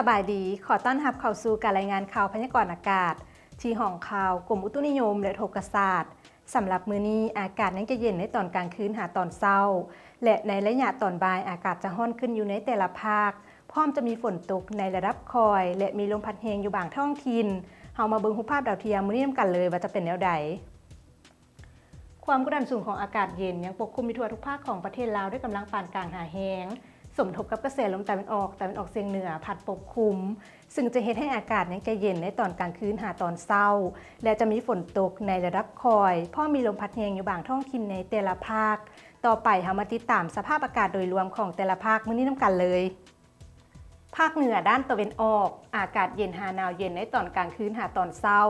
ສະບາຍດີ, ຂໍຕ້ອນຮັບເຂົ້າສູ່ການລາຍງານຂ່າວພະຍາກອນອາກາດ ທີ່ຫ້ອງຂ່າວກົມອຸຕຸນິຍົມ ແລະ ອຸທົກກະສາດ. ສຳລັບມື້ນີ້ ອາກາດຍັງຈະເຢັນໃນຕອນກາງຄືນຫາຕອນເຊົ້າ ແລະ ໃນໄລຍະຕອນບ່າຍ ອາກາດຈະຮ້ອນຂຶ້ນຢູ່ໃນແຕ່ລະພາກ, ພ້ອມຈະມີຝົນຕົກໃນລະດັບຄ່ອຍ ແລະ ມີລົມພັດແຮງຢູ່ບາງທ້ອງຖິ່ນ. ເຮົາມາເບິ່ງຮູບພາບດາວທຽມມື້ນີ້ນຳກັນເລີຍວ່າຈະເປັນແນວໃດ. ຄວາມກົດດັນສູງຂອງອາກາດເຢັນຍັງປົກຄຸມຢູ່ທົ່ວທຸກພາກຂອງປະເທດລາວດ້ວຍກຳລັງປານກາງຫາແຮງ, ສົມທົບກັບກະແສລົມຕາເວັນອອກ, ຕາເວັນອອກສຽງເໜືອພັດປົກຄຸມ, ຊຶ່ງຈະເຮັດໃຫ້ອາກາດຍັງຈະເຢັນໃນຕອນກາງຄືນຫາຕອນເຊົ້າ ແລະ ຈະມີຝົນຕົກໃນລະດັບຄ່ອຍ, ພ້ອມມີລົມພັດແຮງຢູ່ບາງທ້ອງຖິ່ນໃນແຕ່ລະພາກ. ຕໍ່ໄປເຮົາມາຕິດຕາມສະພາບອາກາດໂດຍລວມຂອງແຕ່ລະພາກມື້ນີ້ນຳກັນເລີຍ. ພາກເໜືອດ້ານຕາເວັນອອກ, ອາກາດເຢັນຫາໜາວເຢັນໃນຕອນກາງຄືນຫາຕອນເຊົ້າ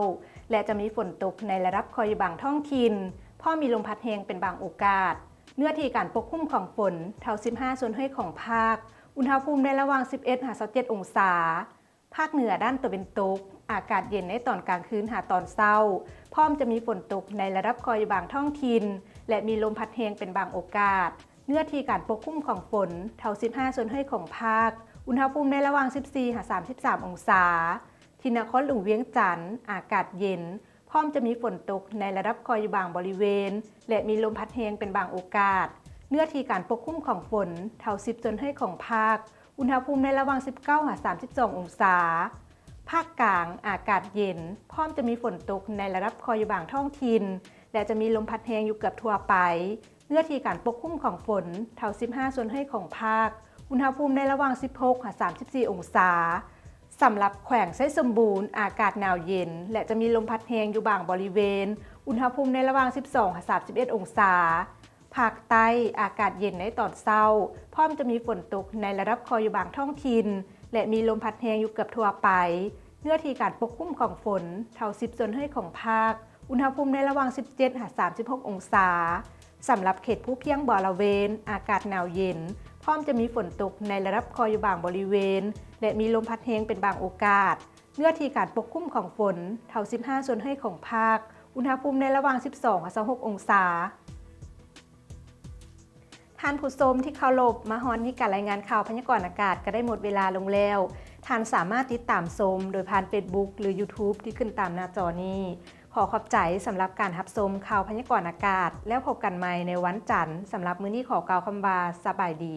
ແລະ ຈະມີຝົນຕົກໃນລະດັບຄ່ອຍຢູ່ບາງທ້ອງຖິ່ນ, ພ້ອມມີລົມພັດແຮງເປັນບາງໂອກາດ. ເນື້ອທີ່ການປົກຄຸມຂອງຝົນ ເທົ່າສິບຫ້າສ່ວນຮ້ອຍຂອງພາກ, ອຸນຫະພູມໃນລະຫວ່າງສິບເອັດຫາຊາວເຈັດອົງສາ. ພາກເໜືອດ້ານຕາເວັນຕົກ, ອາກາດເຢັນໃນຕອນກາງຄືນຫາຕອນເຊົ້າ, ພ້ອມຈະມີຝົນຕົກໃນລະດັບຄ່ອຍຢູ່ບາງທ້ອງຖິ່ນ ແລະ ມີລົມພັດແຮງເປັນບາງໂອກາດ. ເນື້ອທີ່ການປົກຄຸມຂອງຝົນ ເທົ່າສິບຫ້າສ່ວນຮ້ອຍຂອງພາກ, ອຸນຫະພູມໃນລະຫວ່າງສິບສີ່ຫາສາມສິບສາມອົງສາ. ທີ່ນະຄອນຫຼວງວຽງຈັນ, ອາກາດເຢັນ, ພ້ອມຈະມີຝົນຕົກໃນລະດັບຄ່ອຍຢູ່ບາງບໍລິເວນ ແລະ ມີລົມພັດແຮງເປັນບາງໂອກາດ. ເນື້ອທີ່ການປົກຄຸມຂອງຝົນ ເທົ່າສິບສ່ວນຮ້ອຍຂອງພາກ, ອຸນຫະພູມໃນລະຫວ່າງສິບເກົ້າຫາສາມສິບສອງອົງສາ. ພາກກາງ, ອາກາດເຢັນ, ພ້ອມຈະມີຝົນຕົກໃນລະດັບຄ່ອຍຢູ່ບາງທ້ອງຖິ່ນ ແລະ ຈະມີລົມພັດແຮງຢູ່ເກືອບທົ່ວໄປ. ເນື້ອທີ່ການປົກຄຸມຂອງຝົນ ເທົ່າສິບຫ້າສ່ວນຮ້ອຍຂອງພາກ, ອຸນຫະພູມໃນລະຫວ່າງສິບຫົກຫາສາມສິບສີ່ອົງສາ. ສຳລັບແຂວງໄຊສົມບູນ, ອາກາດໜາວເຢັນ ແລະ ຈະມີລົມພັດແຮງຢູ່ບາງບໍລິເວນ, ອຸນຫະພູມໃນລະຫວ່າງສິບສອງຫາສາມສິບເອັດອົງສາ. ພາກໃຕ້, ອາກາດເຢັນໃນຕອນເຊົ້າ, ພ້ອມຈະມີຝົນຕົກໃນລະດັບຄ່ອຍຢູ່ບາງທ້ອງຖິ່ນ ແລະ ມີລົມພັດແຮງຢູ່ເກືອບທົ່ວໄປ. ເນື້ອທີ່ການປົກຄຸມຂອງຝົນ ເທົ່າສິບສ່ວນຮ້ອຍຂອງພາກ, ອຸນຫະພູມໃນລະຫວ່າງສິບເຈັດຫາສາມສິບຫົກອົງສາ. ສຳລັບເຂດພູພຽງບໍລະເວນ, ອາກາດໜາວເຢັນ, ພ້ອມຈະມີຝົນຕົກໃນລະດັບຄ່ອຍຢູ່ບາງບໍລິເວນ ແລະ ມີລົມພັດແຮງເປັນບາງໂອກາດ. ເນື້ອທີ່ການປົກຄຸມຂອງຝົນ ເທົ່າສິບຫ້າສ່ວນຮ້ອຍຂອງພາກ, ອຸນຫະພູມໃນລະຫວ່າງສິບສອງຫາຊາວຫົກອົງສາ. ທ່ານຜູ້ຊົມທີ່ເຄົາລົບ, ມາຮອດນີ້ການລາຍງານຂ່າວພະຍາກອນອາກາດກໍໄດ້ໝົດເວລາລົງແລ້ວ. ທ່ານສາມາດຕິດຕາມຊົມໂດຍຜ່ານ Facebook ຫຼື YouTube ທີ່ຂຶ້ນຕາມໜ້າຈໍນີ້. ຂໍຂອບໃຈສຳລັບການຮັບຊົມຂ່າວພະຍາກອນອາກາດ, ແລ້ວພົບກັນໃໝ່ໃນວັນຈັນ. ສຳລັບມື້ນີ້ຂໍກ່າວຄຳວ່າ ສະບາຍດີ.